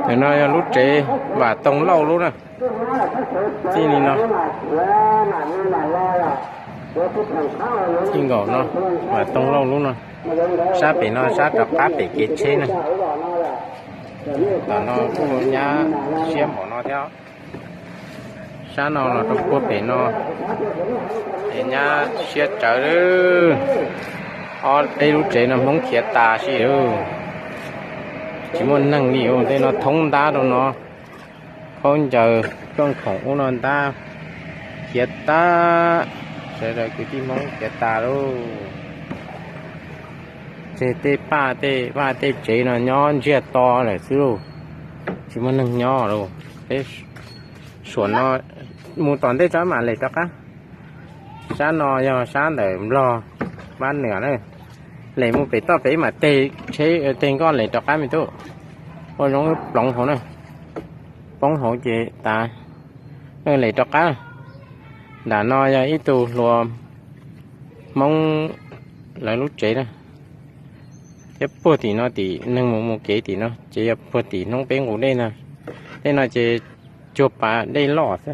Ntawm no yog lub tsev Vam Toog Lauj lub na. Txij li no, txij nkaus no, Vam Toog Lauj lub no. Sab pem no sab rov qab pem kev tsheb na. Tom no kuj nyab siab npaum no thiab. Sab no los rau puag pem no, es nyab siab tsawv. Ob peb lub tsev no Hmoob khiav tas si, tsis muaj neeg li. Tej no thoob ntab rau no, khaub ncaws rooj khoom ub no ntab khiav tas. Sawv daws kwv tij Hmoob khiav tas lauj. Tseg tej paj tej vaj tej tsev no nyob ntsiag to lawm xwb lauj, tsis muaj neeg nyob lauj. Peb suam no mus tom ntej tso mam lem rov qab. Sab no yog sab ntawm Nplog Mab Nwm na. Lem mus pem toj pem mam teg tsheb teg nkoj lem rov qab me tub. Ua zoo wb ploov hauv na, poob hauv ces tas. Lem rov qab. Nram no yog ib tug hluas Hmoob lawv lub tsev na. Thiab puag tim no tim neeg mus mus kev tim no ces yog puag tim hnub peb nqus dej no. Tej no ces cuag pas dej loj xwb.